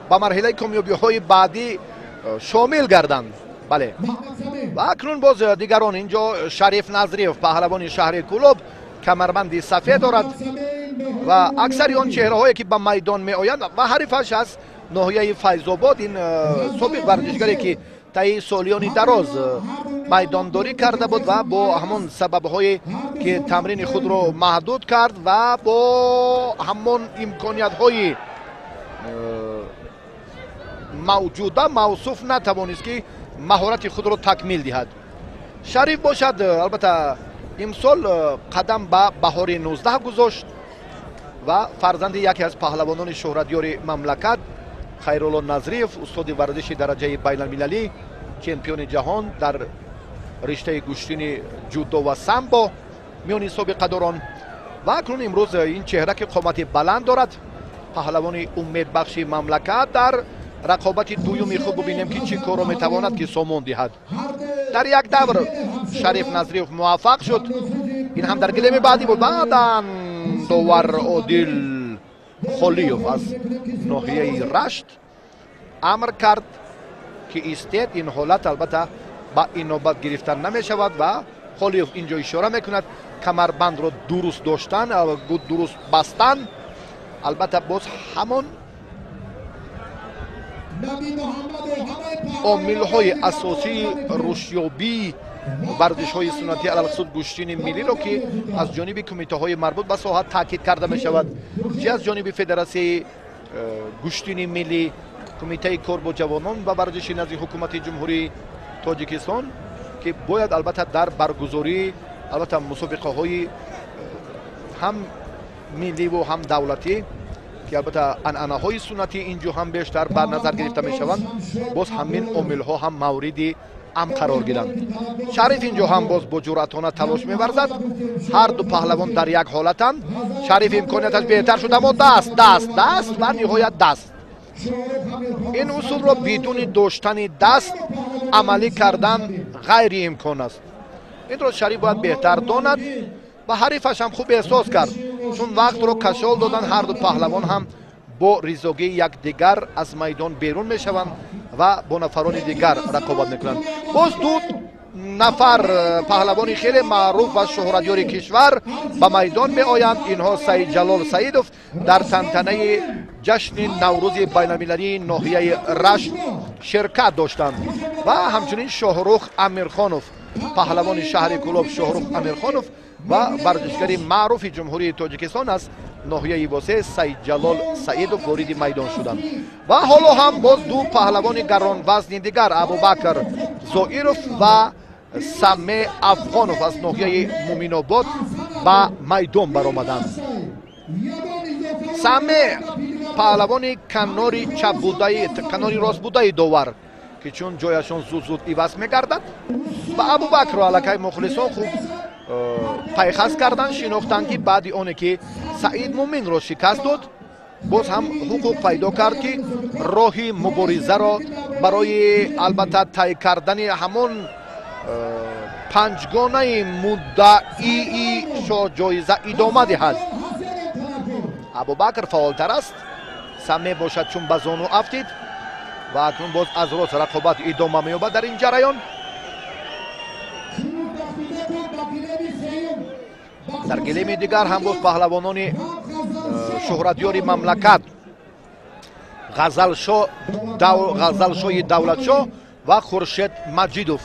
Ба марҳилаи комёбиҳои баъдӣ шомил гарданд. Бале, ва акнун боз дигарон инҷо Шариф Назриев, паҳлавони шаҳри Кӯлоб, камарбанди сафед дорад ва аксари он чеҳраҳое ки ба майдон меоянд ва ҳарифаш аз ноҳияи Файзобод, ин собиқ варзишгаре ки таи солиёни дароз майдондорӣ карда буд ва бо ҳамон сабабҳое ки тамрини худро маҳдуд кард ва бо ҳамон имкониятҳои мавҷуда мавсуф натавонист ки маҳорати худро такмил диҳад. Шариф бошад, албатта, имсол қадам ба баҳори 19 гузошт ва фарзанди яке аз паҳлавонони шӯҳратёри мамлакат, Хайрулло Назриев, устоди варзиши дараҷаи байналмилалӣ, чемпиони ҷаҳон дар риштаи гӯштини ҷудо ва самбо миёни собиқадорон. Ва акнун имрӯз ин чеҳра ки қомати баланд дорад, паҳлавони умедбахши мамлакат, дар рақобати дуюми худ бубинем ки чӣ корро метавонад ки сомон диҳад. Дар як давр Шариф Назриев муваффақ шуд, ин ҳам дар гилеми баъдӣ буд. Баъдан довар Одил Холиев аз ноҳияи Рашт амр кард ки истед. Ин ҳолат албатта ба инобат гирифтан намешавад ва Холиев инҷо ишора мекунад камарбандро дуруст доштан, дуруст бастан. Албатта, боз ҳамон омилҳои асосии рушдёбии варзишҳои суннатӣ, алалхусус гӯштини миллиро, ки аз ҷониби кумитаҳои марбут ба соҳа таъкид карда мешавад, чи аз ҷониби Федератсияи гӯштини миллӣ, Кумитаи кор бо ҷавонон ва варзиши назди Ҳукумати Ҷумҳурии Тоҷикистон, ки бояд албатта дар баргузории албатта мусобиқаҳои ҳам милливу ҳам давлатӣ, ки албатта анъанаҳои суннатӣ инҷо ҳам бештар ба назар гирифта мешаванд, боз ҳамин омилҳо ҳам мавриди ам қарор гиранд. Шариф инҷо ҳам боз бо ҷуръатона талош меварзад. Ҳар ду паҳлавон дар як ҳолатанд. Шариф имконияташ беҳтар шуд, аммо даст, даст, даст ва ниҳоят даст. Ин усулро бидуни доштани даст амалӣ кардан ғайриимкон аст. Инро Шариф бояд беҳтар донад ва ҳарифаш ҳам хуб эҳсос кард, чун вақтро кашол додан. Ҳар ду паҳлавон ҳам бо ризогии якдигар аз майдон берун мешаванд ва бо нафарони дигар рақобат мекунанд. Боз ду нафар паҳлавони хеле маъруф ва шӯҳратёри кишвар ба майдон меоянд. Инҳо Саидҷалол Саидов, дар тантанаи ҷашни Наврӯзи байналмилалии ноҳияи Рашт ширкат доштанд, ва ҳамчунин Шоҳрух Амирхонов, паҳлавони шаҳри Кӯлоб. Шоҳрух Амирхонов ва варзишгари маъруфи Ҷумҳурии Тоҷикистон аз ноҳияи Восе Саидҷалол Саидов вориди майдон шуданд. Ва ҳоло ҳам боз ду паҳлавони гаронвазни дигар, Абубакр Зоиров ва Саме Афғонов аз ноҳияи Муминобод, ба майдон баромаданд. Саме паҳлавони канори чап будаи, канори рост будаи довар, ки чун ҷояшон зуд зуд иваз мегардад, ва Абубакрро аллакай мухлисон хуб пайхас кардан, шинохтанд, ки баъди оне ки Саид Муминро шикаст дод, боз ҳам ҳуқуқ пайдо кард, ки роҳи муборизаро барои албатта тай кардани ҳамон панҷгонаи муддаии шоҳҷоиза идома диҳад. Абубакр фаъолтар аст, Саме бошад чун ба зону афтид ва акнун боз аз рост рақобат идома меёбад. Дар ин ҷараён дар гилеми дигар ҳам боз паҳлавонони шӯҳратёри мамлакат, Ғазалшоҳи Давлатшоҳ ва Хуршед Маҷидов,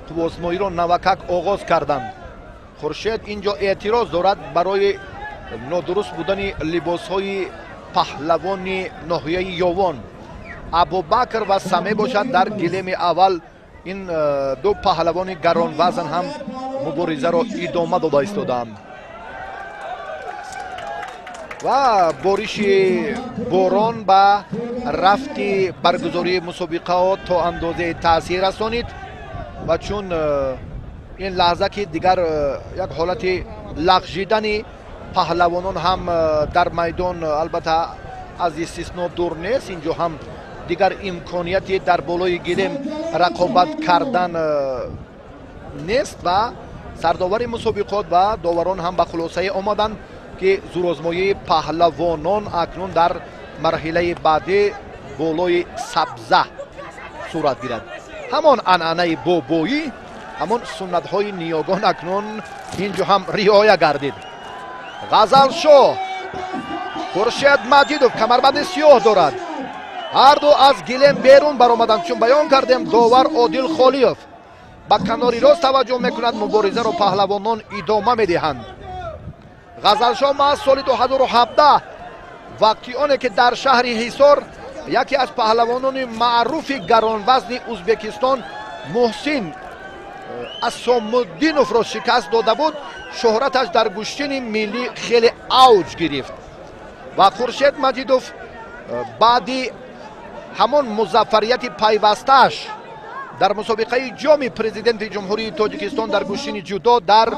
қуввозмоиро навакак оғоз карданд. Хуршед инҷо эътироз дорад барои нодуруст будани либосҳои паҳлавони ноҳияи Ёвон. Абубакр ва Саме бошад дар гилеми аввал, ин ду паҳлавони гаронвазн ҳам муборизаро идома дода истодаанд. Ва бориши борон ба рафти баргузории мусобиқаҳо то андозае таъсир расонид ва чун ин лаҳза ки дигар як ҳолати лағжидани паҳлавонон ҳам дар майдон албатта аз истисно дур нест, инҷо ҳам дигар имконияти дар болои гилем рақобат кардан нест ва сардовари мусобиқот ва доварон ҳам ба хулосае омаданд, ки зӯрозмоии паҳлавонон акнун дар Марҳилаи баъдӣ болои сабза сурат гирад. Ҳамон анъанаи бобоӣ, ҳамон суннатҳои ниёгон акнун инҷо ҳам риоя гардид. Ғазалшоҳ, Хуршед Маҷидов камарбанди сиёҳ дорад. Ҳарду аз гилем берун баромаданд, чун баён кардем довар Одил Холиев ба канори рост таваҷҷӯҳ мекунад. Муборизаро паҳлавонон идома медиҳанд. Ғазалшоҳ маҳз соли 2017 вақти оне ки дар шаҳри Ҳисор яке аз паҳлавонони маъруфи гаронвазни Ӯзбекистон Муҳсин Асомуддиновро шикаст дода буд, шӯҳраташ дар гӯштини миллӣ хеле авҷ гирифт ва Хуршед Маҷидов баъди ҳамон музаффарияти пайвастааш дар мусобиқаи ҷоми президенти Ҷумҳурии Тоҷикистон дар гӯштини ҷудо дар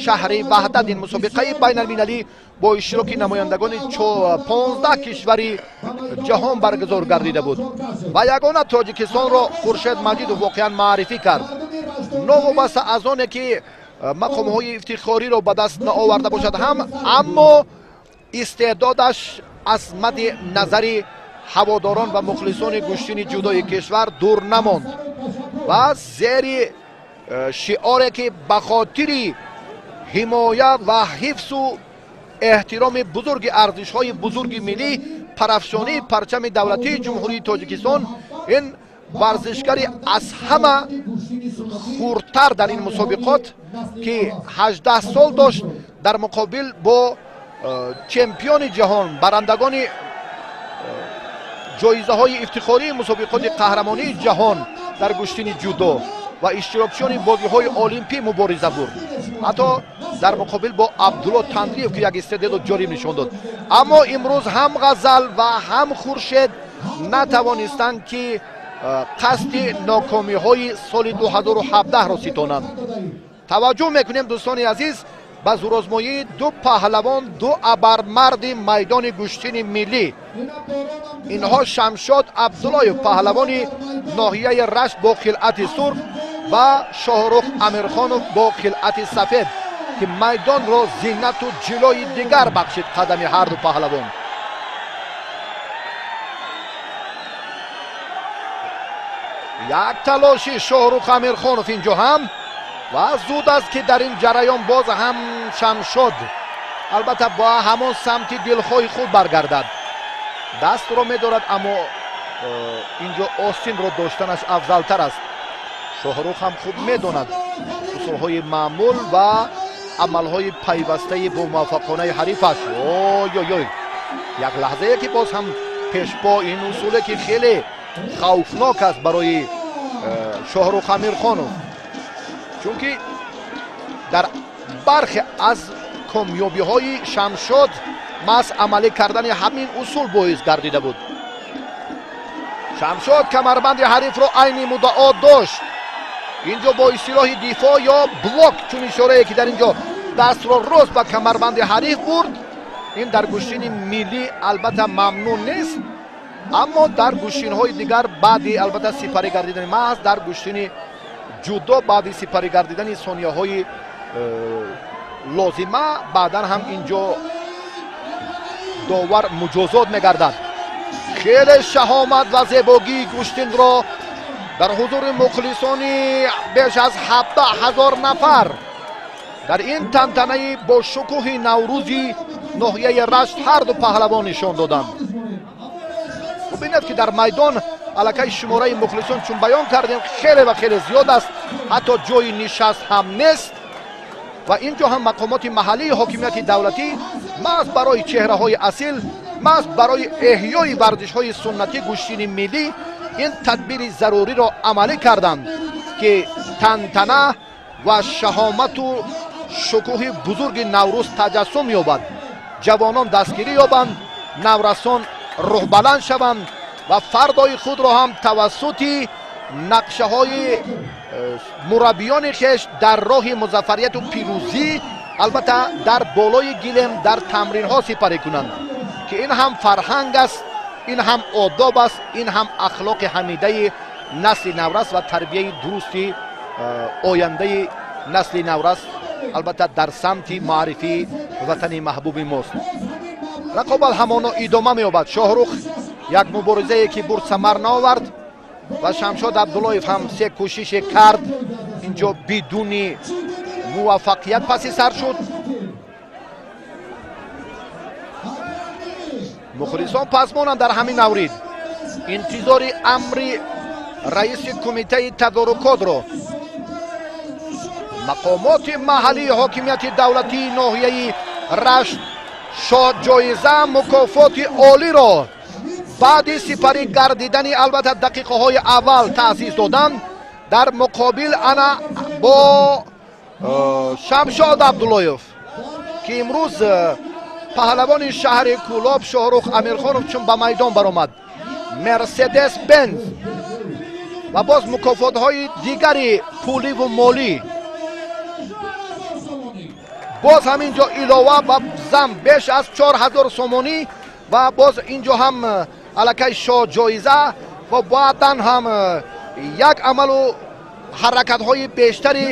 шаҳри Ваҳдат, ин мусобиқаи байналмилалӣ бо иштироки намояндагони 15 кишвари ҷаҳон баргузор гардида буд ва ягона Тоҷикистонро Хуршед Маҷидов воқеан маърифӣ кард. Новобаста аз оне ки мақомҳои ифтихориро ба даст наоварда бошад ҳам, аммо истеъдодаш аз мадди назари ҳаводорон ва мухлисони гӯштини ҷудои кишвар дур намонд ва зери шиоре ки ба хотири ҳимоя ва ҳифзу эҳтироми бузурги арзишҳои бузурги миллӣ, парафшонии парчами давлатии Ҷумҳурии Тоҷикистон, ин варзишгари аз ҳама хурдтар дар ин мусобиқот ки 18 сол дошт, дар муқобил бо чемпиони ҷаҳон, барандагони ҷоизаҳои ифтихории мусобиқоти қаҳрамонии ҷаҳон дар гӯштини ҷудо ва иштирокчиёни бозиҳои олимпӣ мубориза бурд, ҳатто дар муқобил бо Абдулло Тандриев ки як истеъдоду ҷолиб нишон дод. Аммо имрӯз ҳам Ғазал ва ҳам Хуршед натавонистанд ки қасди нокомиҳои соли 2017-ро ситонанд. Таваҷҷӯҳ мекунем, дӯстони азиз, ба зӯрозмоии ду паҳлавон, ду абармарди майдони гӯштини миллӣ. Инҳо Шамшод Абдуллоев, паҳлавони ноҳияи Рашт бо хилъати сурх ва Шоҳрух Амирхонов бо хилъати сафед, ки майдонро зинату ҷилои дигар бахшид қадами ҳарду паҳлавон. Як талоши Шоҳрух Амирхонов инҷо ҳам ва зуд аст ки дар ин ҷараён боз ҳам Шамшод албатта ба ҳамон самти дилхоҳи худ баргардад. Дастро медорад, аммо инҷо остинро доштанаш афзалтар аст. Шоҳрух ҳам хуб медонад усулҳои маъмул ва амалҳои пайвастаи бомуваффақонаи ҳарифаш. Ой-ой-ой, як лаҳзае ки боз ҳам пешпо, ин усуле ки хеле хавфнок аст барои Шоҳрух Амирхонов, чунки дар бархе аз комёбиҳои Шамшод маҳз амалӣ кардани ҳамин усул боис гардида буд. Шамшод камарбанди ҳарифро айни муддао дошт. Инҷо бо истилоҳи дифоъ ё блок, чун ишорае ки дар инҷо дастро рост ба камарбанди ҳариф бурд, ин дар гӯштини миллӣ албатта мамнӯъ нест, аммо дар гӯштинҳои дигар баъди албатта сипарӣ гардидани маҳз дар гӯштини ҷудо баъди сипарӣ гардидани сонияҳои лозима баъдан ҳам инҷо довар муҷозот мегардад. Хеле шаҳомат ва зебогии гӯштинро дар ҳузури мухлисони беш аз 17,000 нафар дар ин тантанаи бо шукӯҳи наврӯзи ноҳияи Рашт ҳарду паҳлавон нишон доданд. Бубинед ки дар майдон аллакай шумораи мухлисон, чун баён кардем, хеле ва хеле зиёд аст, ҳатто ҷои нишаст ҳам нест ва инҷо ҳам мақомоти маҳаллии ҳокимияти давлатӣ маҳз барои чеҳраҳои асил, маҳз барои эҳёи варзишҳои суннатӣ гӯштини миллӣ ин тадбири заруриро амалӣ карданд, ки тантана ва шаҳомату шукӯҳи бузурги Наврӯз таҷассум ёбад, ҷавонон дастгирӣ ёбанд, наврасон рӯҳбаланд шаванд ва фардои худро ҳам тавассути нақшаҳои мураббиёни хеш дар роҳи музаффарияту пирӯзӣ албатта дар болои гилем дар тамринҳо сипарӣ кунанд, ки ин ҳам фарҳанг аст, ин ҳам одоб аст, ин ҳам ахлоқи ҳамидаи насли наврас ва тарбияи дурусти ояндаи насли наврас албатта дар самти маърифии ватани маҳбуби мост. Рақобат ҳамоно идома меёбад. Шоҳрух як муборизае ки бурд самар наовард ва Шамшод Абдуллоев ҳам се кӯшише кард, инҷо бидуни муваффақият паси сар шуд. Мухлисон пасмонанд дар ҳамин маврид, интизори амри раиси кумитаи тадорукотро. Мақомоти маҳаллии ҳокимияти давлатии ноҳияи Рашт шоҳҷоиза мукофоти олиро баъди сипарӣ гардидани албатта дақиқаҳои аввал таъсис доданд. Дар муқобил ана бо Шамшод Абдуллоев, ки имрӯз паҳлавони шаҳри Кӯлоб Шоҳрух Амирхонов чун ба майдон баромад, Мерседес Бенз ва боз мукофотҳои дигари пуливу молӣ. Боз ҳам инҷо илова ба зам беш аз 4000 сомонӣ ва боз инҷо ҳам аллакай шоҳҷоиза ва баъдан ҳам як амалу ҳаракатҳои бештари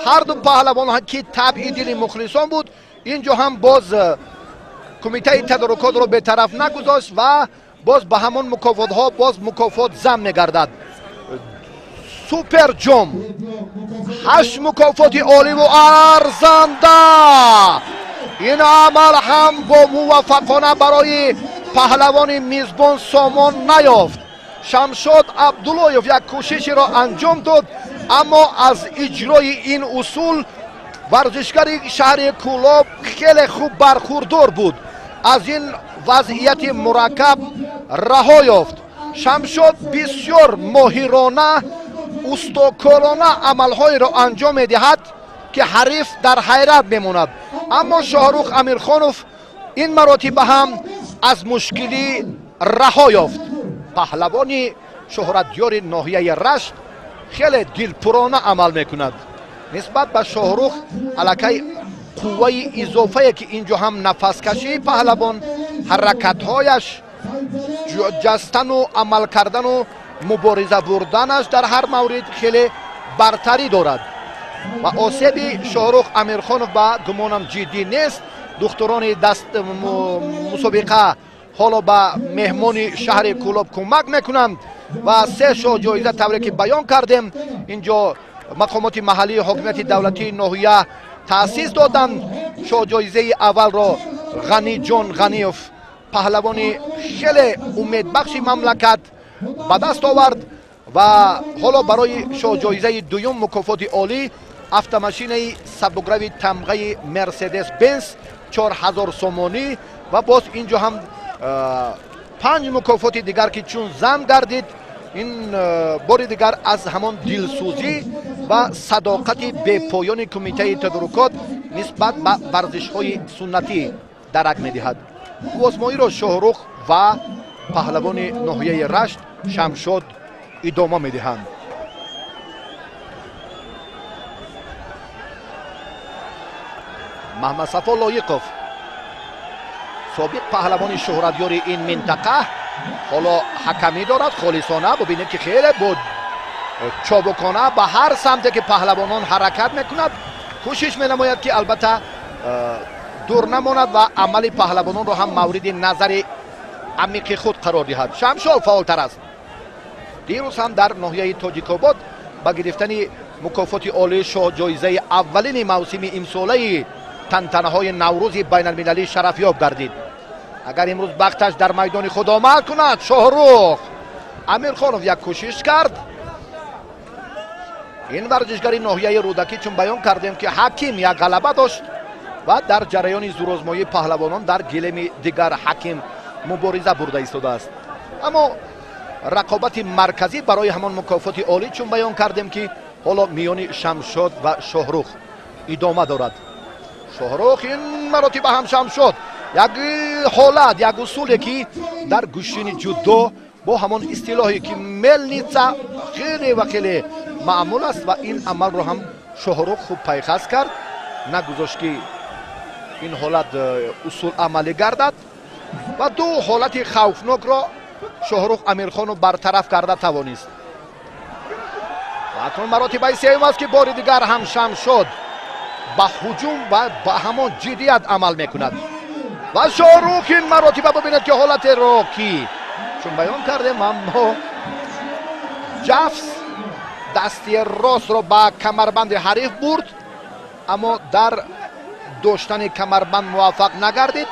ҳарду паҳлавон, ки табъи дили мухлисон буд. Инҷо ҳам боз кумитаи тадорукотро бетараф нагузошт ва боз ба ҳамон мукофотҳо боз мукофот зам мегардад. Суперҷом, 8 мукофоти оливу арзанда. Ин амал ҳам бо муваффақона барои паҳлавони мизбон сомон наёфт. Шамшод Абдуллоев як кӯшишеро анҷом дод, аммо аз иҷрои ин усул варзишгари шаҳри Кӯлоб хеле хуб бархурдор буд, аз ин вазъияти мураккаб раҳо ёфт. Шамшод бисёр моҳирона, устокорона амалҳоеро анҷом медиҳад, ки ҳариф дар ҳайрат мемонад. Аммо Шоҳрух Амирхонов ин маротиба ҳам аз мушкилӣ раҳо ёфт. Паҳлавони шӯҳратёри ноҳияи Рашт хеле дилпурона амал мекунад. Нисбат ба Шоҳрух аллакай қувваи изофае, ки инҷо ҳам нафаскашии паҳлавон, ҳаракатҳояш, ҷастану амал кардану мубориза бурданаш дар ҳар маврид хеле бартарӣ дорад. Ва осеби Шоҳрух Амирхонов ба гумонам ҷиддӣ нест. Духтурони даст мусобиқа ҳоло ба меҳмони шаҳри Кӯлоб кӯмак мекунанд ва се шоҳҷоиза тавре ки баён кардем, инҷо мақомоти маҳаллии ҳокимияти давлатии ноҳия таъсис доданд. Шоҳҷоизаи аввалро Ғаниҷон Ғаниев, паҳлавони хеле умедбахши мамлакат, ба даст овард ва ҳоло барои шоҳҷоизаи дуюм мукофоти олӣ автомашинаи сабукрави тамғаи Мерседес Бенз 4000 сомонӣ ва боз инҷо ҳам 5 мукофоти дигар, ки чун зам гардид, ин бори дигар аз ҳамон дилсӯзӣ ва садоқати бепоёни кумитаи тадорукот нисбат ба варзишҳои суннатӣ дарак медиҳад. Озмоиро Шоҳрух ва паҳлавони ноҳияи Рашт Шамшод идома медиҳанд. Маҳмадсафо Лоиқов, собиқ паҳлавони шӯҳратёри ин минтақа, ҳоло ҳакамӣ дорад холисона. Бубинед, ки хеле бо чобукона ба ҳар самте ки паҳлавонон ҳаракат мекунад, кӯшиш менамояд, ки албатта дур намонад ва амали паҳлавононро ҳам мавриди назари амиқи худ қарор диҳад. Шамшод фаъолтар аст. Дирӯз ҳам дар ноҳияи Тоҷикобод ба гирифтани мукофоти олии шоҳҷоизаи аввалини мавсими имсолаи тантанаҳои Наврӯзи байналмилалӣ шарафёб гардид. Агар имрӯз бахташ дар майдони худ омад кунад, Шоҳрух Амирхонов як кӯшиш кард. Ин варзишгари ноҳияи Рӯдакӣ, чун баён кардем, ки ҳаким як ғалаба дошт ва дар ҷараёни зӯрозмоии паҳлавонон дар гилеми дигар ҳаким мубориза бурда истодааст. Аммо рақобати марказӣ барои ҳамон мукофоти олӣ, чун баён кардем, ки ҳоло миёни Шамшод ва Шоҳрух идома дорад. Шоҳрух ин маротиба ҳам Шамшод як ҳолат, як усуле, ки дар гӯштини ҷудо бо ҳамон истилоҳе, ки мелница, хеле ва хеле маъмул аст ва ин амалро ҳам Шоҳрух хуб пайхас кард, нагузошт, ки ин ҳолат усул амалӣ гардад ва ду ҳолати хавфнокро Шоҳрух Амирхонов бартараф карда тавонист. Ва акнун маротибаи сеюм аст, ки бори дигар ҳам Шамшод ба ҳуҷум ва ба ҳамон ҷиддият амал мекунад. Ва Шоҳрух ин маротиба бибинед ки ҳолатеро ки чун баён кардем, аммо ҷафс дасти ростро ба камарбанди ҳариф бурд, аммо дар доштани камарбанд муваффақ нагардид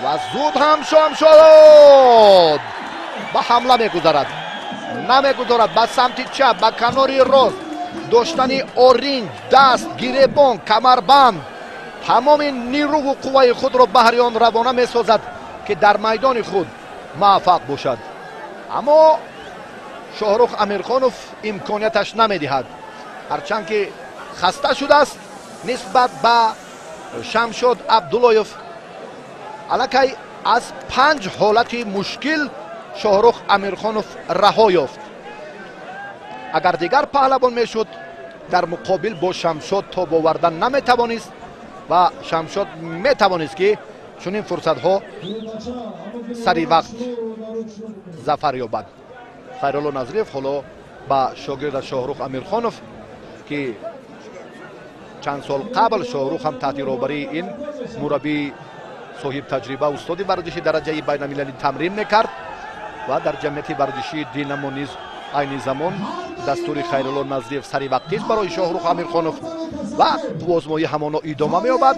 ва зуд ҳам Шамшод ба ҳамла мегузарад, намегузорад ба самти чап, ба канори рост. Доштани оринҷ, даст, гиребон, камарбанд, тамоми нирӯву қувваи худро баҳри он равона месозад ки дар майдони худ муваффақ бошад. Аммо Шоҳрух Амирхонов имконияташ намедиҳад. Ҳарчанд ки хаста шудааст нисбат ба Шамшод Абдуллоев, аллакай аз 5 ҳолати мушкил Шоҳрух Амирхонов раҳо ёфт. Агар дигар паҳлавон мешуд, дар муқобил бо Шамшод тоб овардан наметавонист ва Шамшод метавонист ки чунин фурсатҳо сари вақт зафар ёбад. Хайрулло Назриев ҳоло ба шогирда Шоҳрух Амирхонов, ки чанд сол қабл Шоҳрух ҳам таҳти роҳбарии ин мураббии соҳибтаҷриба, устоди варзиши дараҷаи байналмилалӣ тамрин мекард ва дар ҷамъияти варзишии Динамо низ айни замон дастури Хайрулло Назриев сари вақтист барои Шоҳрух Амирхонов ва қуввозмоӣ ҳамоно идома меёбад.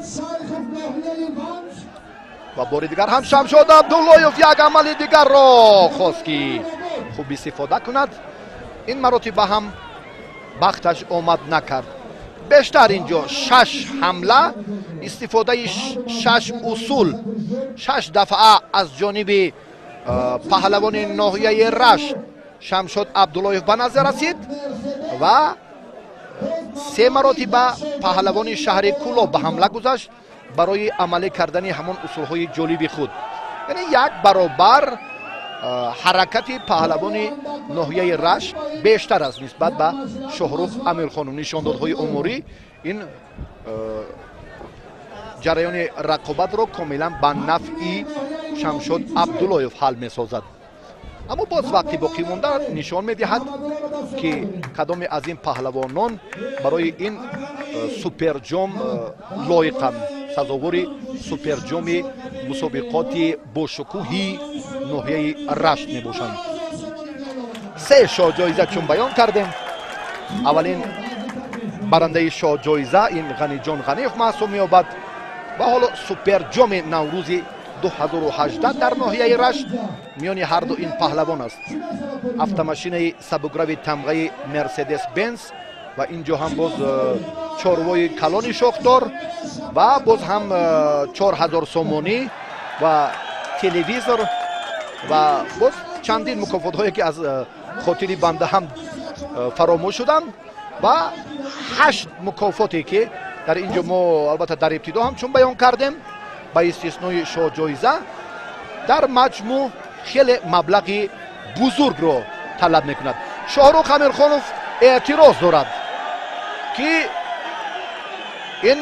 Ва бори дигар ҳам Шамшод Абдуллоев як амали дигарро хост ки хуб истифода кунад. Ин маротиба ҳам бахташ омад накард. Бештар инҷо 6 ҳамла, истифодаи 6 усул, 6 дафъа аз ҷониби паҳлавони ноҳияи Рашт Шамшод Абдуллоев ба назар расид ва 3 маротиба паҳлавони шаҳри Кӯлоб ба ҳамла гузашт барои амалӣ кардани ҳамон усулҳои ҷолиби худ. Яъне як баробар ҳаракати паҳлавони ноҳияи Рашт бештар аст нисбат ба Шоҳрух Амирхонов. Нишондодҳои умурӣ ин ҷараёни рақобатро комилан ба нафъи Шамшод Абдуллоев ҳал месозад. Аммо боз вақти боқӣ монда нишон медиҳад ки кадоме аз ин паҳлавонон барои ин суперҷом лоиқанд, сазовори суперҷоми мусобиқоти бошукӯҳи ноҳияи Рашт мебошанд. 3 шоҳҷоиза чун баён кардем, аввалин барандаи шоҳҷоиза ин Ғаниҷон Ғаниев маҳсуб меёбад ва ҳоло суперҷоми Наврӯзи 2018 дар ноҳияи Рашт миёни ҳарду ин паҳлавон аст. Автомашинаи сабукрави тамғаи Мерседес Бенз ва инҷо ҳам боз чорвои калони шохдор ва боз ҳам 4000 сомонӣ ва телевизор ва боз чандин мукофотҳое ки аз хотири банда ҳам фаромӯш шуданд ва 8 мукофоте ки дар инҷо мо албатта дар ибтидо ҳам чун баён кардем, ба истиснои шоҳҷоиза дар маҷмӯъ хеле маблағи бузургро талаб мекунад. Шоҳрух Амирхонов эътироз дорад ки ин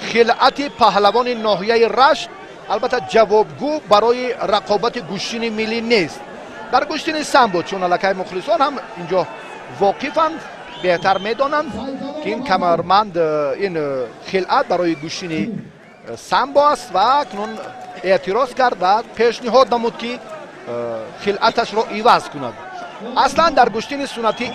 хилъати паҳлавони ноҳияи Рашт албатта ҷавобгӯ барои рақобати гӯштини миллӣ нест. Дар гӯштини самбо чун аллакай мухлисон ҳам инҷо воқифанд, беҳтар медонанд ки ин камарбанд, ин хилъат барои гӯштини самбо аст ва акнун эътироз кард ва пешниҳод намуд ки хилъаташро иваз кунад. Аслан дар гӯштини суннатӣ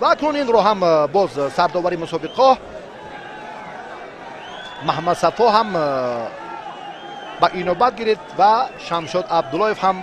ва акнун инро ҳам боз сардовари мусобиқо Маҳмадсафо ҳам ба инобат гирифт ва Шамшод Абдуллоев ҳам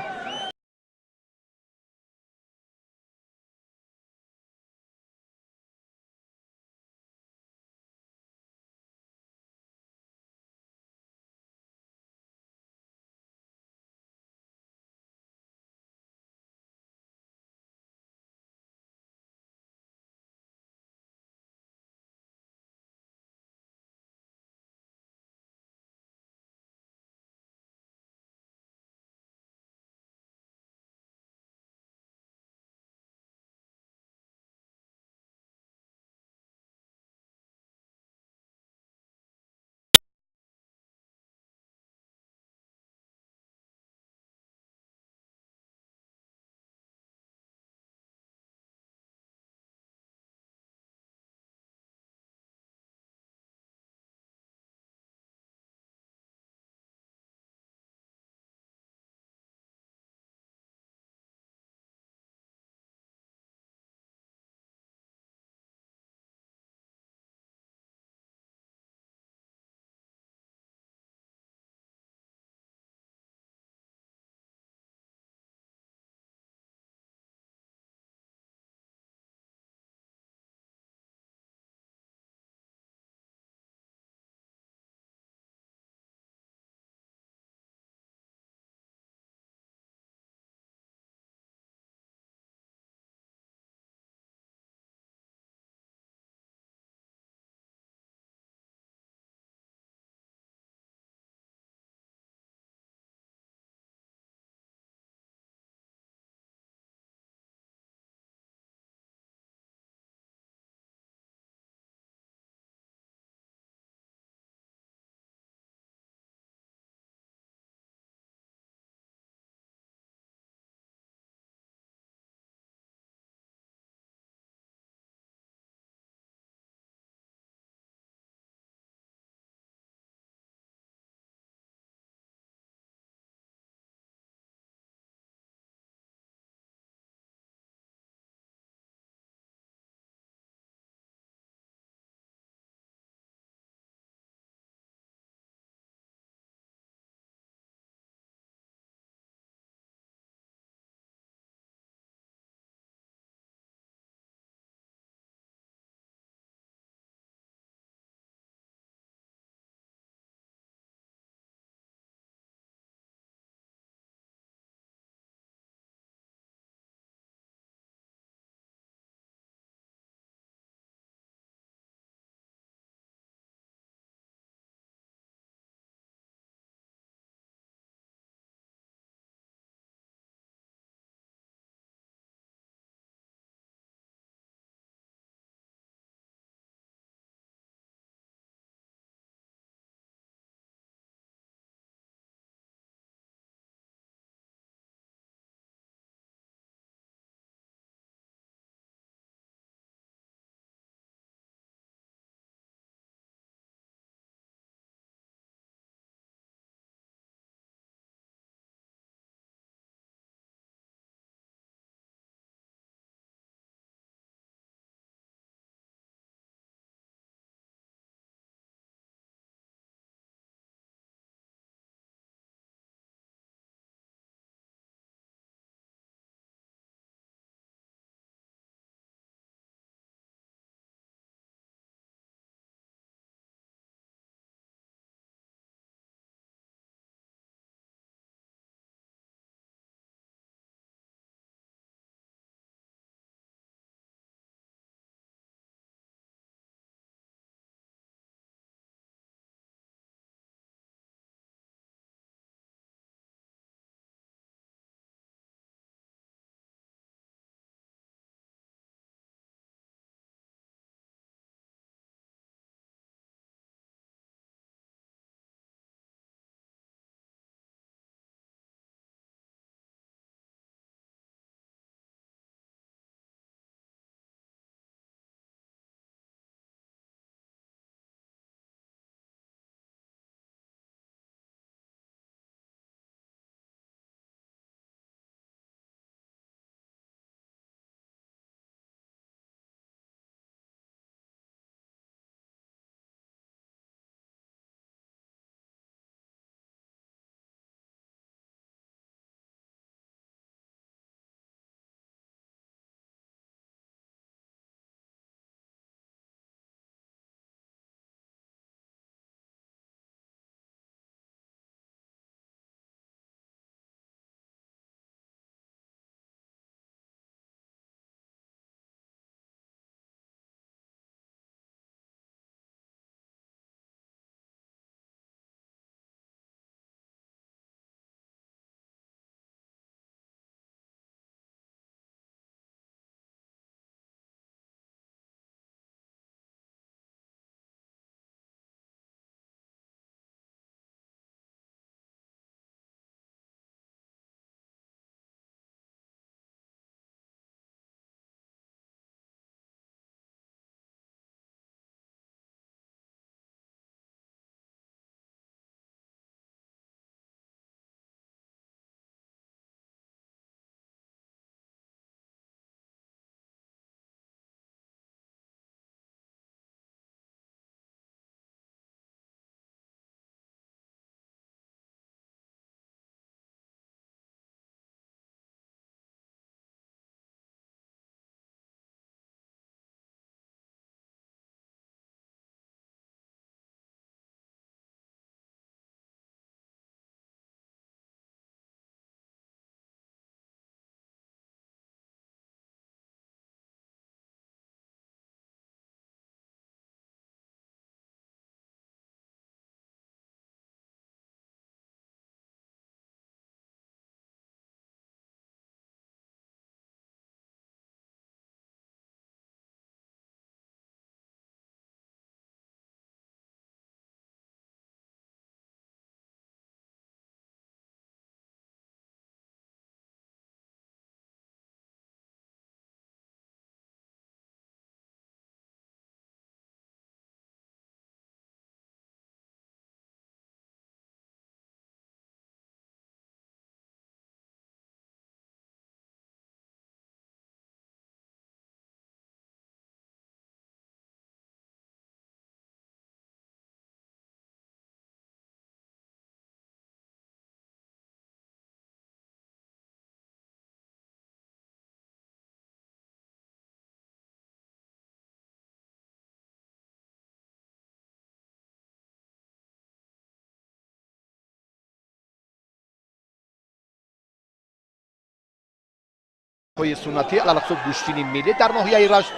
Суннатӣ, алалхусус гӯштини миллӣ дар ноҳияи Рашт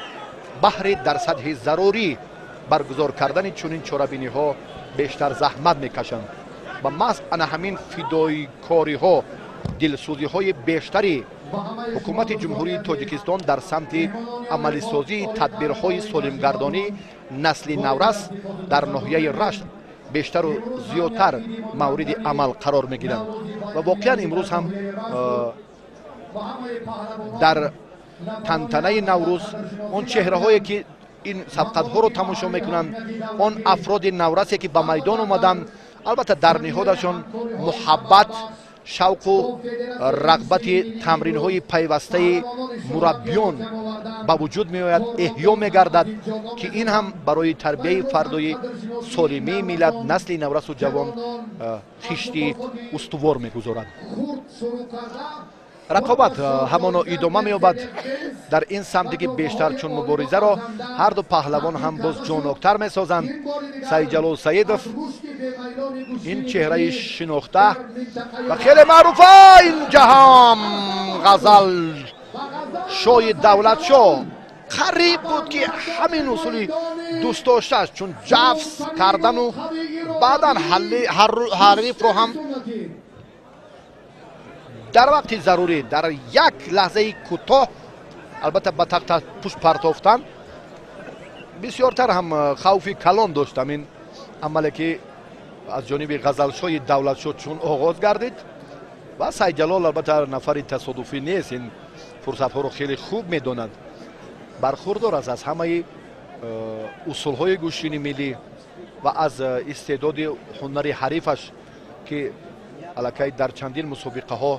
баҳри дар сатҳи зарурӣ баргузор кардани чунин чорабиниҳо бештар заҳмат мекашанд ва маҳз ана ҳамин фидоикориҳо, дилсӯзиҳои бештари ҳукумати Ҷумҳурии Тоҷикистон дар самти амалисозии тадбирҳои солимгардонии насли наврас дар ноҳияи Рашт бештару зиёдтар мавриди амал қарор мегиранд. Ва воқеан имрӯз ҳам дар тантанаи Наврӯз он чеҳраҳое ки ин сабқатҳоро тамошо мекунанд, он афроди наврасе ки ба майдон омаданд, албатта дар ниҳодашон муҳаббат, шавқу рағбати тамринҳои пайвастаи мураббиён ба вуҷуд меояд, эҳё мегардад, ки ин ҳам барои тарбияи фардои солимии миллат, насли наврасу ҷавон хишти устувор мегузорад. Рақобат ҳамоно идома меёбад дар ин самте ки бештар чун муборизаро ҳарду паҳлавон ҳам боз ҷоноктар месозанд. Саидҷалол Саидов, ин чеҳраи шинохта ва хеле маъруфа, ин ҷаҳон Ғазал Шоҳи Давлатшоҳ қариб буд ки ҳамин усули дӯстдоштааш, чун ҷафс кардану баъдан ҳарифро ҳам дар вақти зарурӣ дар як лаҳзаи кӯтоҳ албатта ба тахта пушт партофтан бисёртар ҳам хавфи калон дошт. Ҳамин амале ки аз ҷониби Ғазалшоҳи Давлатшоҳ чун оғоз гардид ва Сайдҷалол албатта нафари тасодуфӣ нест, ин фурсатҳоро хеле хуб медонад, бархурдор аст аз ҳамаи усулҳои гӯштини миллӣ ва аз истеъдоди ҳунари ҳарифаш, ки аллакай дар чандин мусобиқаҳо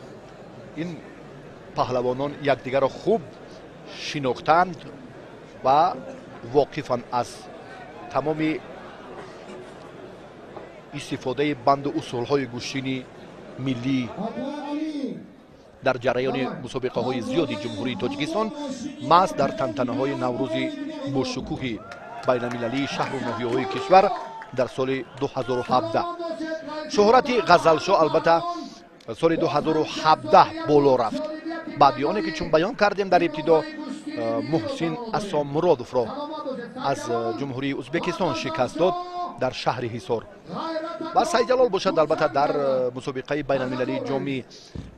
ин паҳлавонон якдигарро хуб шинохтанд ва воқифанд аз тамоми истифодаи банду усулҳои гӯштини миллӣ дар ҷараёни мусобиқаҳои зиёди Ҷумҳурии Тоҷикистон, маҳз дар тантанаҳои Наврӯзи бошукӯҳи байналмилалии шаҳру ноҳияҳои кишвар дар соли 2017. Шӯҳрати Ғазалшоҳ албатта соли 2017 боло рафт, баъди оне ки чун баён кардем дар ибтидо Муҳсин Асомуродовро аз Ҷумҳурии Ӯзбекистон шикаст дод дар шаҳри Ҳисор. Ва Сайдҷалол бошад албатта дар мусобиқаи байналмилалии ҷоми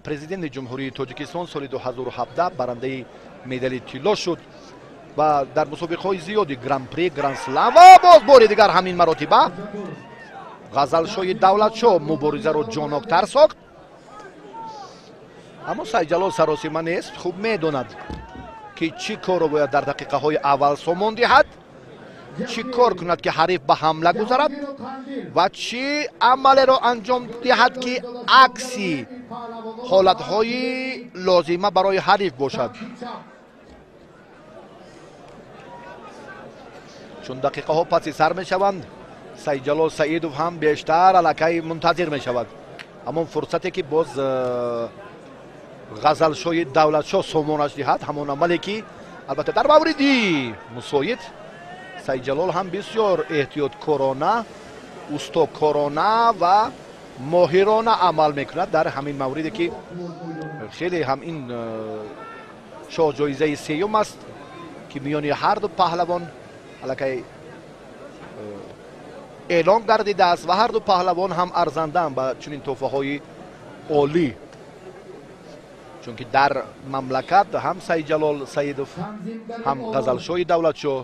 президенти Ҷумҳурии Тоҷикистон соли 2017 барандаи медали тилло шуд ва дар мусобиқаҳои зиёди гран-при, гран-слам ва боз бори дигар ҳамин маротиба Ғазалшоҳи Давлатшоҳ муборизаро ҷоноктар сохт. Аммо Сайдҷалол саросима нест, хуб медонад ки чӣ корро бояд дар дақиқаҳои аввал сомон диҳад, чӣ кор кунад ки ҳариф ба ҳамла гузарад ва чӣ амалеро анҷом диҳад ки акси ҳолатҳои лозима барои ҳариф бошад. Чун дақиқаҳо паси сар мешаванд, Сайдҷалол Саидов ҳам бештар аллакай мунтазир мешавад ҳамон фурсате ки боз Ғазалшоҳи Давлатшоҳ сомонаш диҳад, ҳамон амале ки албатта дар мавриди мусоид Сайдҷалол ҳам бисёр эҳтиёткорона, устокорона ва моҳирона амал мекунад дар ҳамин мавриде ки хеле ҳам ин шоҳҷоизаи сеюм аст ки миёни ҳарду паҳлавон аллакай эълон гардидааст ва ҳарду паҳлавон ҳам арзандаанд ба чунин тӯҳфаҳои олӣ, чунки дар мамлакат ҳам Сайдҷалол Саидов, ҳам Ғазалшоҳи Давлатшоҳ,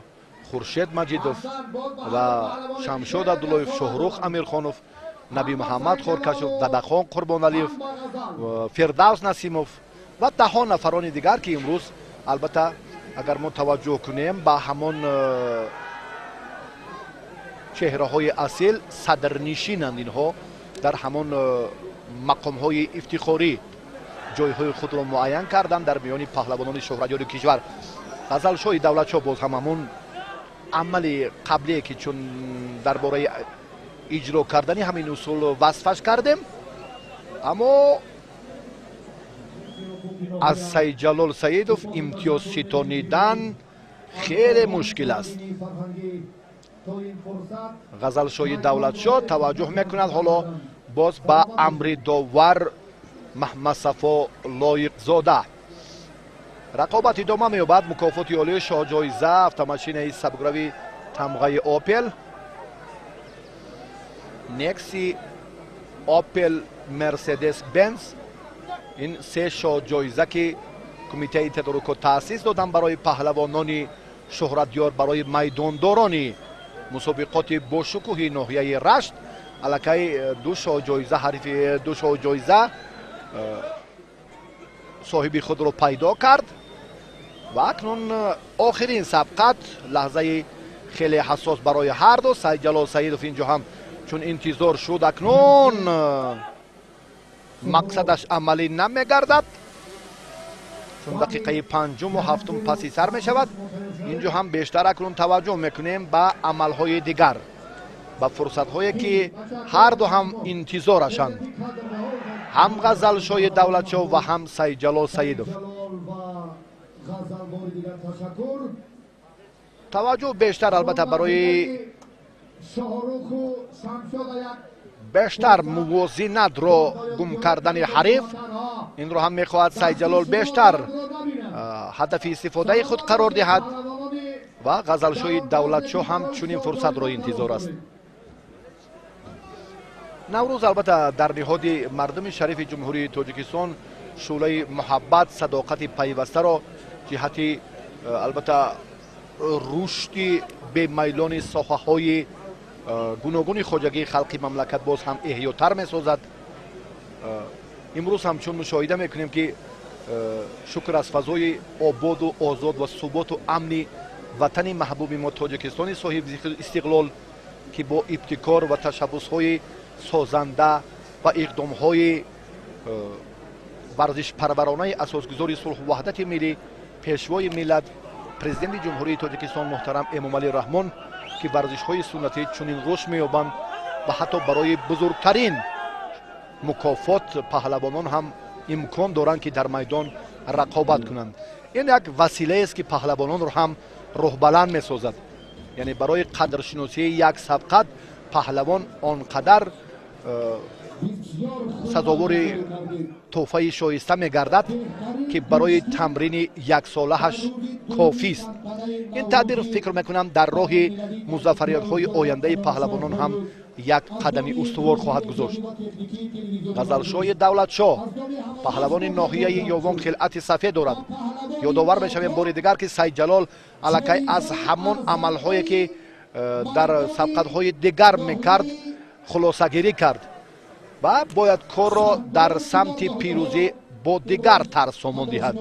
Хуршед Маҷидов ва Шамшод Абдуллоев, Шоҳрух Амирхонов, Наби Муҳаммад Хоркашов, Дадахон Қурбоналиев, Фирдавс Насимов ва даҳо нафарони дигар ки имрӯз албатта агар мо таваҷҷӯҳ кунем ба ҳамон чеҳраҳои асил садрнишинанд, инҳо дар ҳамон мақомҳои ифтихорӣ ҷойҳои худро муайян карданд дар миёни паҳлавонони шӯҳратёри кишвар. Ғазалшоҳи Давлатшоҳ боз ҳам ҳамон амали қаблие ки чун дар бораи иҷро кардани ҳамин усул васфаш кардем, аммо аз Сайдҷалол Саидов имтиёз ситонидан хеле мушкил аст. Ғазалшоҳи Давлатшоҳ таваҷҷӯҳ мекунад ҳоло боз ба амри довар Маҳмадсафо Лоиқзода. Рақобат идома меёбад. Мукофоти олии шоҳҷоиза автомашинаи сабграви тамғаи Опел, Некси, Опел, Мерседес Бенз. Ин се шоҳҷоиза ки кумитаи тадорукот таъсис доданд барои паҳлавонони шӯҳратёр, барои майдондорони мусобиқоти бошукӯҳи ноҳияи Рашт. Аллакай ду шоҳҷоиза, ҳарифи ду шоҳҷоиза соҳиби худро пайдо кард ва акнун охирин сабқат, лаҳзаи хеле ҳассос барои ҳар ду. Сайдҷалол Саидов инҷо ҳам чун интизор шуд, акнун мақсадаш амалӣ намегардад, чун дақиқаи панҷуму ҳафтум паси сар мешавад. Инҷо ҳам бештар акнун таваҷҷӯҳ мекунем ба амалҳои дигар, ба фурсатҳое ки ҳар ду ҳам интизорашанд, ҳам Ғазалшоҳи Давлатшоҳ ва ҳам Сайдҷалол Саидов. Таваҷҷӯҳ бештар албатта барои бештар мувозинатро гум кардани ҳариф. Инро ҳам мехоҳад Сайдҷалол бештар ҳадафи истифодаи худ қарор диҳад ва Ғазалшоҳи Давлатшоҳ ҳам чунин фурсатро интизор аст. Наврӯз албатта дар ниҳоди мардуми шарифи Ҷумҳурии Тоҷикистон шӯълаи муҳаббат, садоқати пайвастаро ҷиҳати албатта рушди бемайлони соҳаҳои гуногуни хоҷагии халқи мамлакат боз ҳам эҳётар месозад. Имрӯз ҳам чун мушоҳида мекунем ки шукр аз фазои ободу озод ва суботу амни ватани маҳбуби мо Тоҷикистони соҳиби истиқлол, ки бо ибтикор ва ташаббусҳои созанда ва иқдомҳои варзишпарваронаи асосгузори сулҳу ваҳдати миллӣ, пешвои миллат, президенти Ҷумҳурии Тоҷикистон муҳтарам Эмомалӣ Раҳмон, ки варзишҳои суннатӣ чунин рушд меёбанд ва ҳатто барои бузургтарин мукофот паҳлавонон ҳам имкон доранд ки дар майдон рақобат кунанд. Ин як василаест ки паҳлавононро ҳам рӯҳбаланд месозад. Яъне барои қадршиносии як сабқат паҳлавон он қадар сазовори тӯҳфаи шоиста мегардад ки барои тамрини яксолааш кофист. Ин тадбир фикр мекунам дар роҳи музаффариятҳои ояндаи паҳлавонон ҳам як қадами устувор хоҳад гузошт. Ғазалшоҳи Давлатшоҳ паҳлавони ноҳияи Ёвон хилъати сафед дорад. Ёдовар мешавем бори дигар ки Сайдҷалол аллакай аз ҳамон амалҳое ки дар сабқатҳои дигар мекард хулосагирӣ кард ва бояд корро дар самти пирӯзӣ бо дигар тарз сомон диҳад.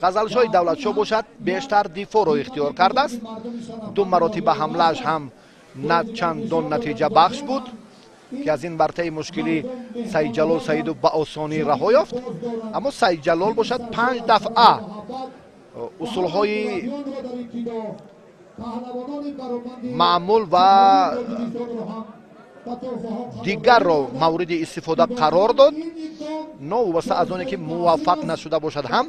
Ғазалшоҳи Давлатшоҳ бошад бештар дифоъро ихтиёр кардааст. Ду маротиба ҳамлааш ҳам на чандон натиҷабахш буд ки аз ин вартаи мушкилӣ Сайдҷалол Саидов ба осонӣ раҳо ёфт. Аммо Сайдҷалол бошад 5 дафъа усулҳои маъмул ва дигарро мавриди истифода қарор дод, новобаста аз оне ки муваффақ нашуда бошад ҳам,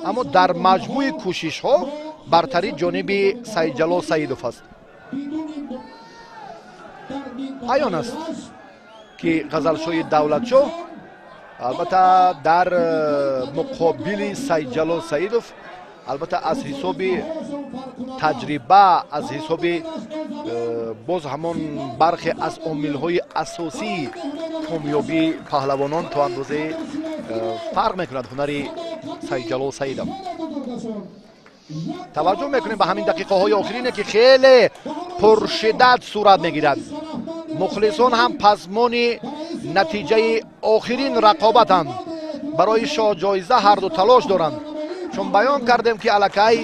аммо дар маҷмӯи кӯшишҳо бартарӣ ҷониби Сайдҷалол Саидов аст. Аён аст ки Ғазалшоҳи Давлатшоҳ албатта дар муқобили Сайдҷалол Саидов албатта аз ҳисоби таҷриба, аз ҳисоби боз ҳамон бархе аз омилҳои асосии комёбии паҳлавонон то андозаи фарқ мекунад ҳунари Сайдҷалол Саидов. Таваҷҷӯҳ мекунем ба ҳамин дақиқаҳои охирине ки хеле пуршиддат сурат мегирад. Мухлисон ҳам пазмони натиҷаи охирин рақобатанд. Барои шоҳҷоиза ҳарду талош доранд, чун баён кардем ки аллакай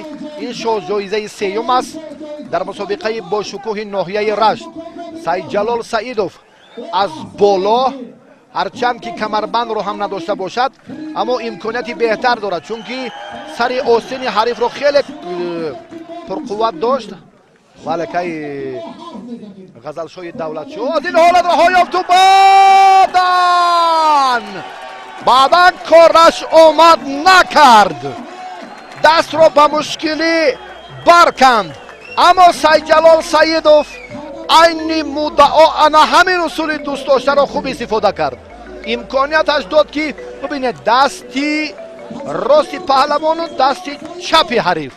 ин шоҳҷоизаи сеюм аст дар мусобиқаи бошукӯҳи ноҳияи Рашт. Сайдҷалол Саидов аз боло ҳарчанд ки камарбандро ҳам надошта бошад, аммо имконияти беҳтар дорад, чунки сари остини ҳарифро хеле пурқувват дошт. Ва аллакай Ғазалшоҳи Давлатшоҳ аз ин ҳолат раҳо ёфту баъдан кораш омад накард, дастро ба мушкилӣ барканд. Аммо Сайдҷалол Саидов айни муддао ана ҳамин усули дӯстдоштаро хуб истифода кард. Имконияташ дод ки бибинед дасти рости паҳлавону дасти чапи ҳариф.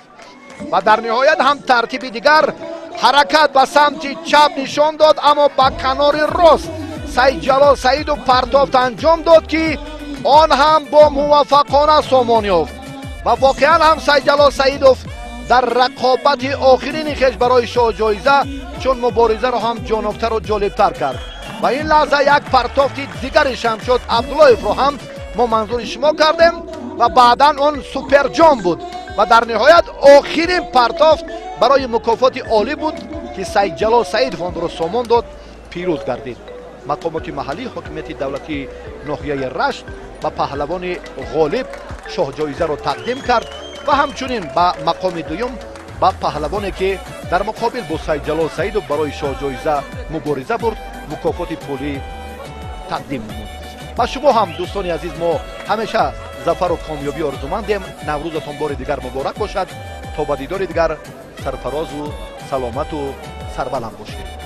Ва дар ниҳоят ҳам тартиби дигар ҳаракат ба самти чап нишон дод, аммо ба канори рост Саидҷалол Саидов партофт анҷом дод, ки он ҳам бо муваффақона сомон ёфт. Ва воқеан ҳам Саидҷалол Саидов дар рақобати охирини хеш барои шоҳҷоиза чун муборизаро ҳам ҷоноктару ҷолибтар кард. Ва ин лаҳза як партофти дигари Шамшод Абдуллоевро ҳам мо манзури шумо кардем ва баъдан он суперҷом буд. Ва дар ниҳоят охирин партофт барои мукофоти олӣ буд, ки Саидҷалол Саидов онро сомон дод, пирӯз гардид. Мақомоти маҳаллии ҳокимияти давлатии ноҳияи Рашт ба паҳлавони ғолиб шоҳҷоизаро тақдим кард ва ҳамчунин ба мақоми дуюм ба паҳлавоне, ки дар муқобил бо Саидҷалол Саидов барои шоҳҷоиза мубориза бурд, мукофоти пулӣ тақдим намуд. Ба шумо ҳам, дӯстони азиз, мо ҳамеша зафару комёбӣ орзумандем. Наврӯзатон бори дигар муборак бошад. То ба дидори дигар сарфарозу саломату сарбаланд бошед.